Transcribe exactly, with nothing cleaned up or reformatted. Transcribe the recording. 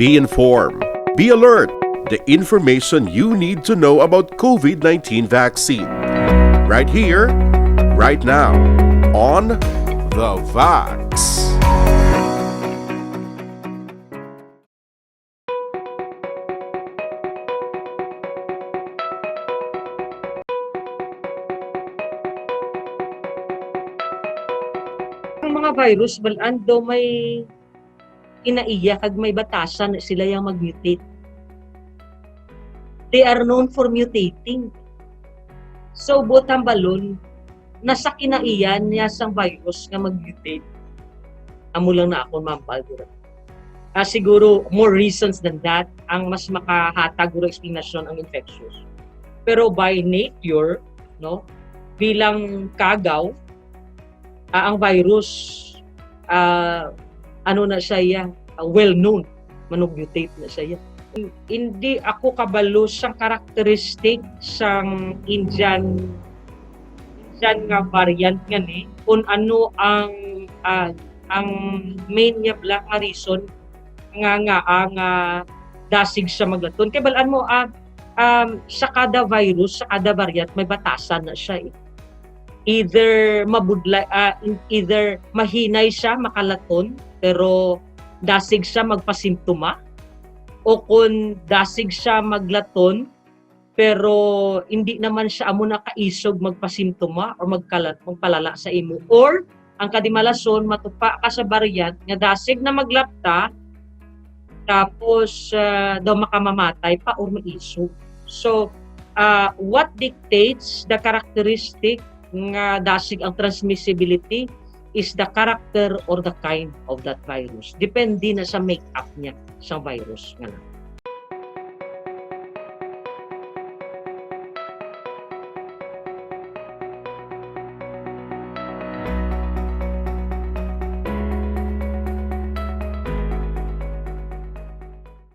Be informed. Be alert. The information you need to know about COVID nineteen vaccine. Right here, right now, on The Vax. Ang mga virus, balaan daw may kinaiya kag may batasan na sila yang mag-mutate. They are known for mutating. So, buot hambalon, nasa kinaiya niya sang virus nga mag-mutate. Amo lang na akon mahambal, guro. Ah, siguro, more reasons than that, ang mas makahatag, guro, eksplanasyon ang infectious. Pero by nature, no, bilang kagaw, ah, ang virus, ah, ano na siya, iya, ah, well known, manug-mutate na siya, iya. Hindi ako kabalo sa characteristic sang Indian, Indian nga variant nga ni, kung ano ang, ah, ang main niya bala nga reason nga, nga, ah, nga dasig siya maglaton. Kay balaan mo, ah, um, sa kada virus, sa kada variant, may batasan na siya, eh. Either mabudlay, ah, in- either mahinay siya makalaton, pero dasig siya magpasimptoma, o kung dasig siya maglaton, pero hindi naman siya amo na kaisog magpasimptoma or magkalat, magpalala sa imo, or ang kadimalason, matupa ka sa variant nga dasig na maglapta, tapos, ah, daw makamamatay pa or maisog. So, ah, what dictates the characteristic nga dasig ang transmissibility is the character or the kind of that virus. Depende na sa makeup niya, sa virus nga na.